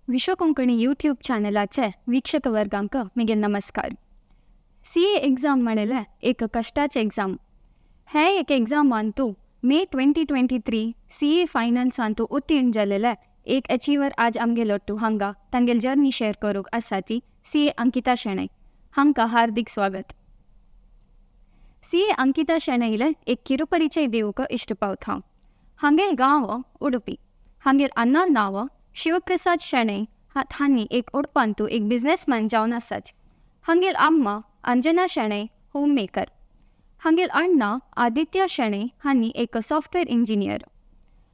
विश्व Konkani YouTube चॅनलाचे वीक्षक वर्गांक म्हगे नमस्कार. CA exam म्हणलें एक कश्टाचें एग्जाम. हे एक एग्जामान तूं मे 2023 सीए फायनल्सान तूं उत्तीर्ण जालेले एक अचिवर आज आमगेलो टू हांगा तांगेल जर्नी शेअर करूंक आसा ती सीए अंकिता शेणै. हांकां हार्दिक स्वागत. सीए अंकिता शेणैले एक किरुपरिचय दिवंक इश्ट पावत हांव. हांगेल गांव उडुपी. हांगेल अन्ना नांव शिवप्रसाद शेणै. हांणी एक उडपांतू एक बिझनेसमॅन जावन आसाच. हांगेल अम्मा अंजना शेणै होम मेकर. हांगेल अण्णा आदित्य शेणै हांणी एक सॉफ्टवेअर इंजिनियर.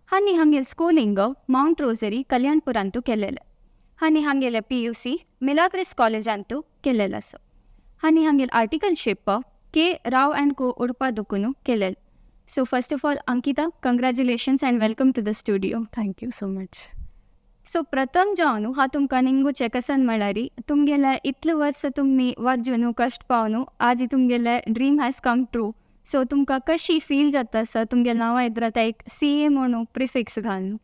हांणी हांगेल स्कूलिंग माउंट रोझरी कल्याणपुरांतू केलेलें. हांणी हांगेले पीयूसी मिलाग्रिस कॉलेजांतू केलेलें आसा. हांणी हांगेल आर्टिकलशीप के राव अँड को उडपा दुकून केलेलें. So first of all, Ankita, congratulations and welcome to the studio. Thank you so much. So प्रथम जावन हांव तुमकां निंगूचें कसन म्हळ्यार तुमगेले इतले वर्स तुमी वाजून कश्ट पावन आज तुमगेले dream has come true. So तुमकां कशी फील जाता आसा तुमगे नांवा येद्रात एक सीए म्हणून प्रिफिक्स घालून?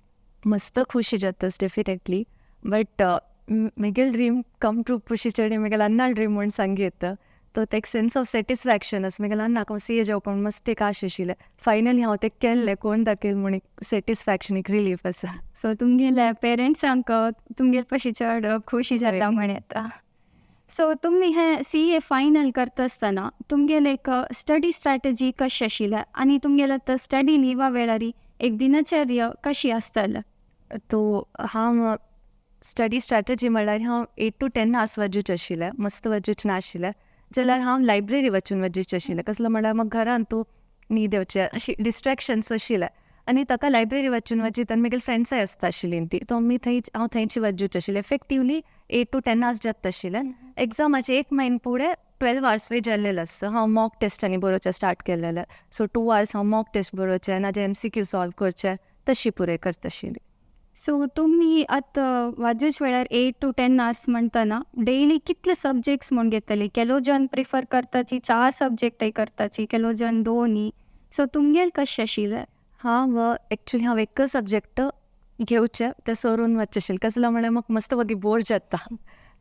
मस्त खुशी जाता डेफिनेटली, बट म्हगेल ड्रीम कम ट्रू खुशी चड म्हगेल अन्ना ड्रीम म्हूण सांगीत तो ते एक सेन्स ऑफ सॅटिस्फॅक्शन आसा. म्हगेल अन्नाक हांव सीए जावपा म्हूण मस्त एक आश आशिल्लें. फायनली हांव तें केल्लें कोण दाखयल म्हूण एक सॅटिस्फॅक्शन, एक रिलीफ आसा. सो तुमगेल्या पेरंट्सांक तुमगेले पशी चड खुशी जाता म्हण येता. सो तुमी हें सीए फायनल करता आसतना तुमगेले एक स्टडी स्ट्रॅटजी कशी आशिल्लें आनी तुमगेले आतां स्टडी लिवा वेळार एक दिनचर्या कशी आसतले? तो हांव स्टडी स्ट्रॅटजी म्हणल्यार हांव 8 टू 10 आवर्स वाजूच आशिल्लें, मस्त वाजूच नाशिल्लें जाल्यार हांव लायब्ररी वचून वाजूच आशिल्लें. कसलो म्हणल्यार म्हाका घरान तूं न्हीद येवचें अशी डिस्ट्रेक्शन्स आशिल्लें आनी ताका लायब्ररी वचून वाजीत आनी म्हगेले फ्रेंड्साय आसता आशिल्लीं ती तो आमी थंय हांव थंयची वाजूच आशिल्लें. इफेक्टिवली 8 टू 10 आवर्स जाता आशिल्लें. एग्जामाचे एक म्हयनो फुडें 12 आवर्स वे जाल्लेलें आसता. हांव मॉक टेस्टांनी बरोवचें स्टार्ट केलेलें. सो 2 आवर्स हांव मॉक टेस्ट बरोवचें, नाजाल्यार एमसीक्यू सॉल्व करचें, तशी पुराय करता आशिल्ली. सो तुमी आतां वाजूच वेळार 8 टू 10 आवर्स म्हणटना डेली कितले सब्जेक्ट्स म्हूण घेतली? केलो जन प्रिफर करताची चार सब्जेक्टय करताची, केलो जन दोनी. सो तुमगेल कशें आशिल्लें? हांव एक्चुली हांव एकच सब्जेक्ट घेवचें तें सोडून वचचें आशिल्लें. कसलो म्हळ्यार म्हाका मस्त वगी बोर जाता.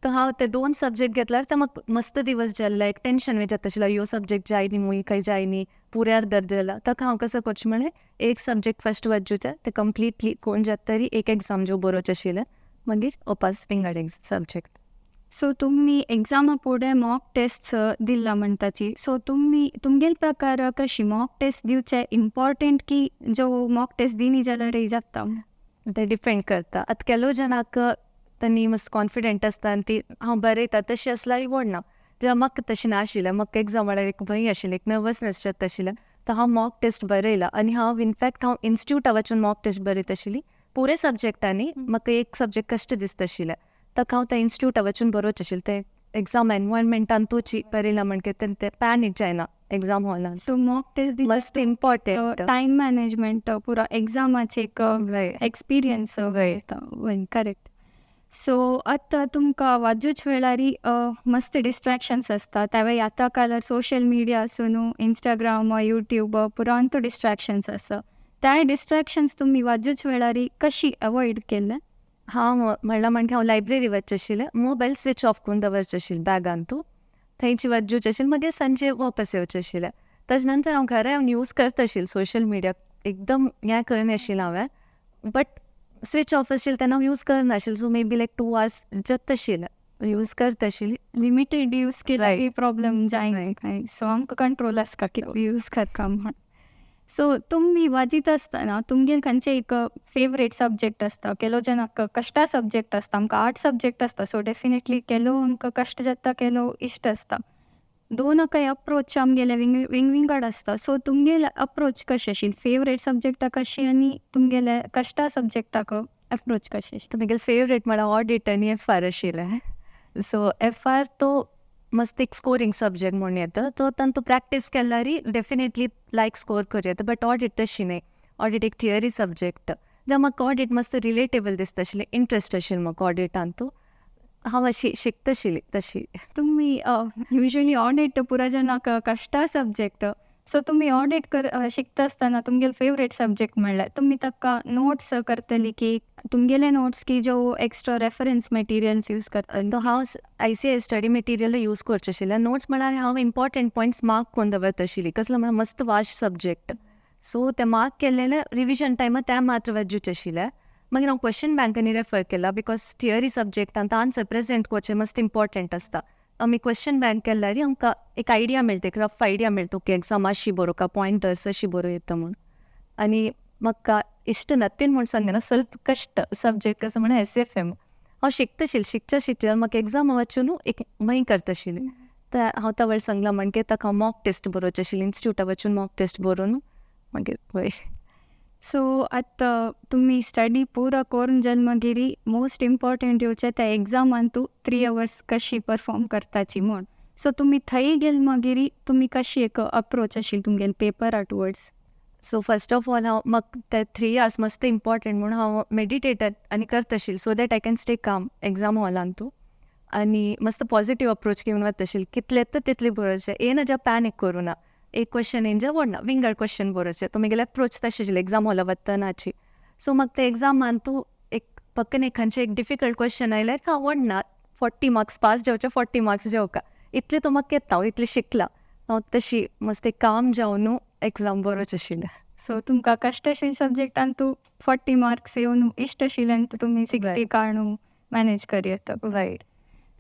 तो हांव ते दोन सब्जेक्ट घेतल्यार ते म्हाका मस्त दिवस जाल्ले, एक टेंशन बी जाता आशिल्लें, ह्यो सब्जेक्ट जाय न्ही मुय खंय जाय न्ही पुऱ्यार दर जाला. ताका हांव कसो करचें म्हळ्यार एक सब्जेक्ट फस्ट वाचूचें, तें कंप्लिटली कोण जाता तरी एक एग्जाम जो बरोवचें आशिल्लें, मागीर ओपास विंगड एक सब्जेक्ट. सो तुमी एग्जामा फुडें मॉक टेस्ट दिला म्हणटाची. सो तुमी तुमगेल प्रकार कशी मॉक टेस्ट दिवचे इम्पॉर्टंट की जो मॉक टेस्ट दिनी जाल्यार जाता? तें डिपेंड करता. आतां केलो जनाक तांणी मस्त कॉन्फिडंट आसता आनी ती हांव बरयता तशें आसल्यार व्हड ना. जेन्ना म्हाका तशें नाशिल्लें, म्हाका एग्जाम म्हळ्यार एक भंय आशिल्लें, एक नर्वसनेस जाता आशिल्लें, तो हांव मॉक टेस्ट बरयला आनी हांव इनफॅक्ट हांव इन्स्टिट्यूटा वचून मॉक टेस्ट बरयता आशिल्ली पुरे सब्जेक्टांनी. म्हाका एक सब्जेक्ट कश्ट दिसता आशिल्लें, ताका हांव त्या इन्स्टिट्यूटा वचून बरोवचें आशिल्लें. तें एग्जाम एनवायरमेंटांतूच बरयलां म्हणटकीर तें पॅनीक जायना एग्जाम हॉलान. सो मॉक टेस्ट मस्त इम्पॉर्टंट. टायम मॅनेजमेंट पुरा एग्जामाचे एक एक्सपिरियन्स. करेक्ट. सो आतां तुमकां वाजूच वेळार मस्त डिस्ट्रॅक्शन्स आसता. त्यावेळी आतां काळार सोशल मिडिया आसून इंस्टाग्राम, यूट्यूब पुरांत डिस्ट्रॅक्शन्स आसा. त्या डिस्ट्रॅक्शन्स तुमी वाजूच वेळार कशी अवॉयड केले? हांव म्हणल्यार म्हणटा हांव लायब्ररी वचचें आशिल्लें, मोबायल स्विच ऑफ करून दवरचें आशिल्लें बॅगांतू, थंयची वाजूचें आशिल्लें, मागीर सांजे वापस येवचें आशिल्लें. ताजे नंतर हांव घरा येवन यूज करता आशिल्लें सोशल मिडिया, एकदम हें करनाशिल्लें हांवें, बट स्विच ऑफ आशिल्लें तेन्ना हांव यूज करनाशिल्लें. So may be like 2 hours जाता आशिल्लें, यूज करता आशिल्ली. लिमिटेड यूज केल्यार की प्रॉब्लम जायना. सो आमकां कंट्रोल आसता कितले यूज करता म्हण. सो तुमी वाजीत आसतना तुमगेल खंयचे एक फेवरेट सब्जेक्ट आसता? केलो जनाक कश्टा सब्जेक्ट आसता, आमकां आर्ट सब्जेक्ट आसता. सो डेफिनेटली केलो आमकां कश्ट जाता, केलो इश्ट आसता. दोनकय अप्रोच आमगेले विंग विंग विंगड आसता. सो तुमगेले अप्रोच कशें आशिल्ली? फेवरेट सब्जेक्टा कशी आनी तुमगेले कश्टा सब्जेक्टाक अप्रोच कशें? तो म्हगेले फेवरेट म्हळ्यार ऑडिट आनी एफआर आशिल्लें. सो एफआर तो मस्त एक स्कोरींग सब्जेक्ट म्हूण येता. तो तांतू प्रॅक्टीस केल्यार डेफिनेटली लायक स्कोर करूं येता, बट ऑडिट तशी न्हय. ऑडिट एक थियरी सब्जेक्ट. जेन्ना म्हाका ऑडिट मस्त रिलेटेबल दिसता आशिल्लें, इंट्रस्ट आशिल्लें म्हाका ऑडिटांतू, हांव अशी शिकता आशिल्ली तशी. तुमी युजली ऑडिट पुरा जनाक कश्टा सब्जेक्ट. सो तुमी ऑडिट कर शिकता आसतना तुमगेले फेवरेट सब्जेक्ट म्हणल्यार तुमी ताका नोट्स करतली की तुमगेले नोट्स की जो एक्स्ट्रा रेफरन्स मटेरियल्स यूज करतली? तो हांव आयसीएआय स्टडी मटेरियल यूज करचें आशिल्लें. नोट्स म्हळ्यार हांव इम्पॉर्टंट पॉयंट्स मार्क करून दवरता आशिल्ली. कसलो म्हळ्यार मस्त वास्ट सब्जेक्ट, सो ते मार्क केल्लेले रिविजन टायमार ते मात्र वचूचे आशिल्ले. मागीर हांव क्वेश्चन बँकांनी रेफर केला, because theory सब्जेक्टांत आन्सर प्रेजेंट करचें मस्त इम्पॉर्टंट आसता. आमी क्वेश्चन बँक केल्यार आमकां एक आयडिया मेळटा, एक रफ आयडिया मेळटा, ओके एग्जाम अशी बरोवका, पॉयंटर्स अशी बरोवं येता म्हूण. आनी म्हाका इश्ट नथींग म्हूण सांगना, स्वल्प कश्ट सब्जेक्ट कसो म्हणल्यार एसएफएम. हांव शिकता आशिल्लें, शिकच्या शिकच्या म्हाका एग्जाम वचून एक भंय करता आशिल्लें. तर हांव त्या वेळार सांगलां म्हणगे ताका हांव मॉक टेस्ट बरोवचें आशिल्लें, इन्स्टिट्यूटा वचून मॉक टेस्ट बरोवन मागीर पळय. सो आतां तुमी स्टडी पुरा करून जाल मागीर मोस्ट इम्पॉर्टंट येवचें त्या एग्जामान तूं 3 अवर्स कशी परफॉर्म करताची म्हूण. सो तुमी थंय गेल मागीर तुमी कशी एक अप्रोच आशिल्ली तुमगेले पेपरा towards? So first of all हांव म्हाका ते 3 आवर्स मस्त इम्पॉर्टंट म्हूण हांव मेडिटेट आनी करता आशिल्लें, so that I can stay calm exam हॉलान तूं. आनी मस्त पॉझिटिव्ह अप्रोच घेवन वता आशिल्लें, कितले येता तितले बरोवचें, येना ज्या पॅनीक करूं ना, एक क्वेश्चन येन ज्या व्हडना विंगड क्वेश्चन बरोवचें. तो म्हगेले अप्रोच तशें आशिल्लें एग्जाम हॉला वतनाची. सो म्हाका ते एग्जामान तूं एक पक्कन एक खंयचें एक डिफिकल्ट क्वेश्चन आयल्यार हांव व्हडना, 40 मार्क्स पास जावचें, 40 मार्क्स जेवका इतलें तो म्हाका येता, हांव इतलें शिकलां. हांव तशी मस्त काम जावन न्हू एग्जाम बरोवचें आशिल्लें. सो तुमकां कश्ट आशिल्ले सब्जेक्टान तूं 40 मार्क्स येवन इश्ट आशिल्ल्यान तुमी 60 काडून मॅनेज कर येता. रायट.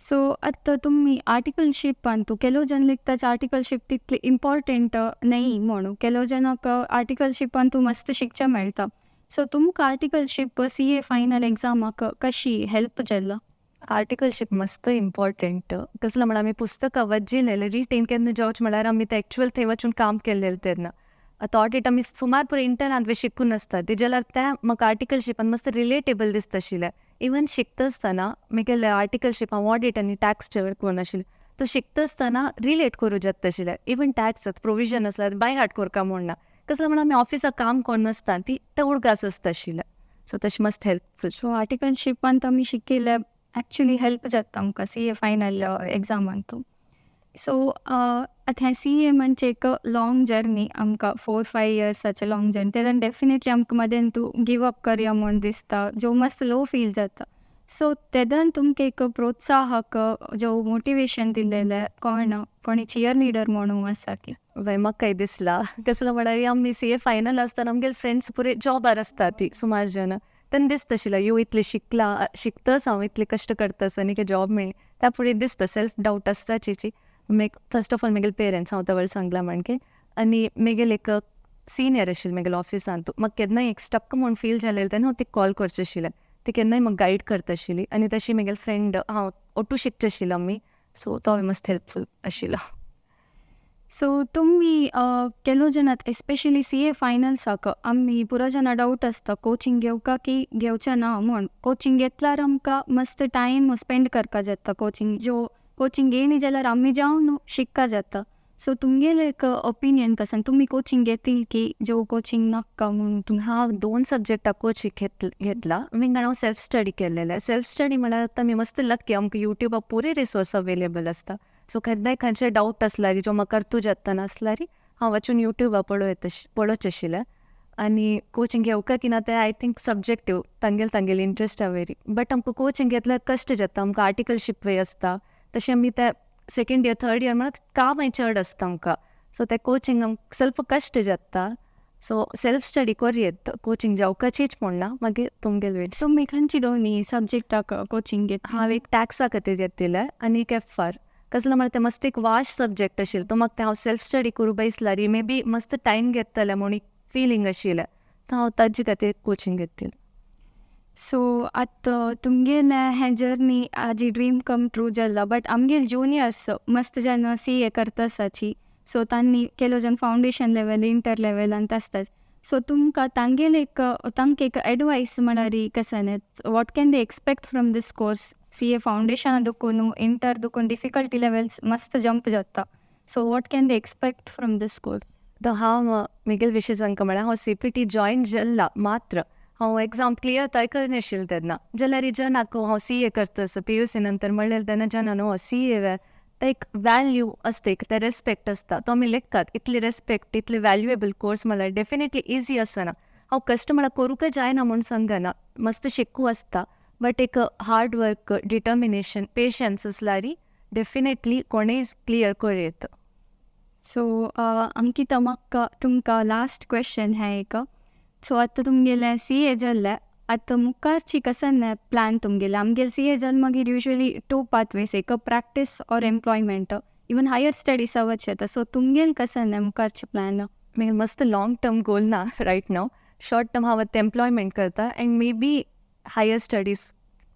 सो आतां तुमी आर्टिकलशीप तूं ಕೆಲವು ಜನರಿಗೆ ताचे आर्टिकलशीप तितली इम्पॉर्टंट न्ही म्हणून, ಕೆಲವು जनाक आर्टिकलशिपान तूं मस्त शिकचें मेळटा. सो तुमकां आर्टिकलशीप सीए फायनल एग्जामाक कशी हेल्प जाल्ला? आर्टिकलशीप मस्त इम्पॉर्टंट. कसलो म्हळ्यार आमी पुस्तकां वाचिल्लें रिटेन केन्ना जावचें म्हळ्यार आमी ते एक्चुअल थंय वचून काम केल्लें तेन्ना. आतां ऑडिट आमी सुमार पुरो इंटरांत शिकून आसता ते जाल्यार तें म्हाका आर्टिकलशिपान मस्त रिलेटेबल दिसता आशिल्लें. इवन शिकता आसतना म्हगेलें आर्टिकलशीप हांव ऑडिट आनी टॅक्स चड करून आशिल्लें, तो शिकता आसतना रिलेट करूं जाता आशिल्लें. इवन टॅक्स प्रोविजन आसल्यार बाय हार्ट करका म्हूण ना, कसलें म्हणल्यार आमी ऑफिसाक काम करून आसता ती ते उडगास आसता आशिल्लें. सो तशें मस्त हेल्पफूल. सो आर्टिकलशिपांत आमी शिकिल्लें एक्चुअली हेल्प जाता आमकां सीए फायनल एग्जामान तूं. सो आतां हें सीए म्हणजे एक लॉंग जर्नी आमकां, 4-5 इयर्साचें लॉंग जर्नी. तेन्ना डेफिनेटली आमकां मदेन तूं गिव अप करया म्हूण दिसता, जो मस्त लो फील जाता. सो तेदन तुमकां एक प्रोत्साहक जो मोटिवेशन दिलेलें कोण, कोणी चियर लिडर म्हणून आसा की? वय, म्हाकाय दिसला. कसलो म्हळ्यार आमी सीए फायनल आसतना आमगेले फ्रेंड्स पुरे जॉबार आसता ती सुमार जाणां, तेन्ना दिसता आशिल्लें यो इतलें शिकलां, शिकताच हांव, इतलें कश्ट करता आनी जॉब मेळ्ळी. त्या फुडें दिसता सेल्फ डावट आसता चेची. मागीर फर्स्ट ऑफ ऑल म्हगेले पेरंट्स, हांव तवळ सांगलां म्हणके, आनी म्हगेले एक सिनियर आशिल्लें म्हगेले ऑफिसान, म्हाका केन्नाय एक स्टक म्हूण फील जालें तेन्ना हांव तिका कॉल करचें आशिल्लें, ती केन्नाय म्हाका गायड करता आशिल्ली. आनी तशी म्हगेले फ्रेंड हांव ओटू शिकचे आशिल्लो आमी, सो तो मस्त हेल्पफूल आशिल्लो. सो तुमी ಕೆಲವು ಜನ एस्पेशली सीए फायनल्साक आमी पुरो जाणां डावट आसता कोचिंग घेवका की घेवचें ना म्हूण. कोचिंग घेतल्यार आमकां मस्त टायम स्पेंड करपा जाता, कोचिंग जो कोचिंग घेयनी जाल्यार आमी जावन शिकपा जाता. सो तुमगेलें एक ओपिनियन कसं, तुमी कोचिंग घेतील की जो कोचिंग नाका म्हणून तुम? हांव दोन सब्जेक्टाक कोचिंग घेतला, विंगड हांव सेल्फ स्टडी केल्लेलें. सेल्फ स्टडी म्हळ्यार आतां आमी मस्त लक्की, आमकां युट्यूबार पुरे रिसोर्स अवेलेबल आसता. सो केन्नाय खंयचे डावट आसल्यार जो म्हाका अर्थ जाता नासल्यार हांव वचून युट्यूबार पळोवं पळोवचें आशिल्लें. आनी कोचिंग घेवका की ना तें I think subjective, तांगेले तांगेले इंट्रस्टा वयरी. बट आमकां कोचिंग घेतल्यार कश्ट जाता, आमकां आर्टिकलशीप आसता, तशें आमी ते सेकेंड इयर थर्ड इयर म्हळ्यार कामय चड आसता आमकां, सो तें कोचिंग आमकां स्वल्प कश्ट जाता. सो सेल्फ स्टडी कोरयेत, कोचिंग जावकाचीच म्हूण ना, मागीर तुमगेले वेळ. तुमी खंयची दोनी सब्जेक्टाक कोचिंग घेतली? हांव एक टॅक्सा खातीर घेतिल्लें आनी एक एफआर. कसलो म्हळ्यार तें मस्त एक वास्ट सब्जेक्ट आशिल्लें, तो म्हाका तें हांव सेल्फ स्टडी करूं बैसल्यार मे बी मस्त टायम घेतलें म्हूण एक फिलींग आशिल्लें, तो हांव ताजे खातीर कोचिंग घेतिल्लें. सो आतां तुमगेलें हें जर्नी आजी ड्रीम कम ट्रू जाला, बट आमगेले जुनियर्स मस्त जाण सीए करता आसाची, सो तांणी ಕೆಲವು जन फावंडेशन लेवल इंटर लेवलांत आसतात, सो तुमकां तांगेले एक तांकां एक एडवायस म्हळ्यार कसं, what can they expect from this course? CA फावंडेशना दुकून इंटर दुकून डिफिकल्टी लेवल्स मस्त जंप जाता, so what can they expect from this course? तो हांव म्हगेले विशय सांगता म्हळ्यार हांव सीपीटी जॉयन जाल्ला मात्र हांव एग्जाम क्लियर तय करनाशिल्लें तेन्ना, जाल्यार जनाक हांव सीए करता पीयूसी नंतर म्हणलें तेन्ना जना न्हू सीए वे ते एक व्हॅल्यू आसता, एक ते रेस्पेक्ट आसता, तो आमी लेखतात. इतली रेस्पेक्ट, इतले व्हॅल्युएबल कोर्स म्हणल्यार डेफिनेटली इजी आसना. हांव कश्ट म्हळ्यार करूंकय जायना म्हूण सांगना, मस्त शिकू आसता, बट एक हार्ड वर्क, डिटर्मिनेशन, पेशन्स आसल्यार डेफिनेटली कोणूय क्लियर करूं येता. सो अंकिता, म्हाका तुमकां लास्ट क्वेश्चन हें एक. सो आतां तुमगेलें सीए जाल्लें, आतां मुखारची कसन प्लॅन तुमगेलें? आमगेले सीए जाल मागीर युजली टू पाथवेज, एक practice or employment, even higher स्टडीसा वच येता. सो तुमगेले कसन मुखारची प्लॅन? मागीर मस्त लॉंग टर्म गोल ना रायट नाव. शॉर्ट टर्म हांव आतां एम्प्लॉयमेंट करता and may be higher studies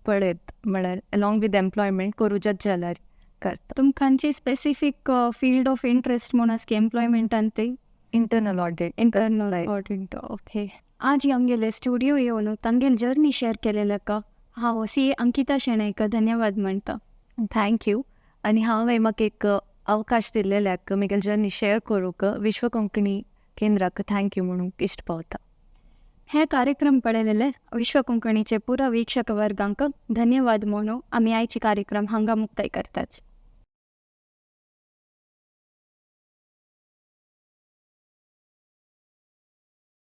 पळयत, म्हळ्यार अलॉंग विथ एम्प्लॉयमेंट करूं जाल्यार करता. तुमकांची स्पेसिफीक फील्ड ऑफ इंट्रस्ट म्हूण आसा की एम्प्लॉयमेंटान ती? Internal audit. Internal audit, okay. आज आमगेले स्टुडियो येवन तांगेले जर्नी शेअर केलेल्याक हांव सी अंकिता शेणैक धन्यवाद म्हणटा. Thank you आनी हांवें म्हाका एक अवकाश दिल्लेल्याक, म्हगेली जर्नी शेअर करूंक, विश्व कोंकणी केंद्राक thank you म्हणूंक इश्ट पावता. हे कार्यक्रम पळयलेले विश्व कोंकणीचे पुरा वीक्षक वर्गांक धन्यवाद म्हणून आमी आयची कार्यक्रम हांगा मुक्ताय करतात.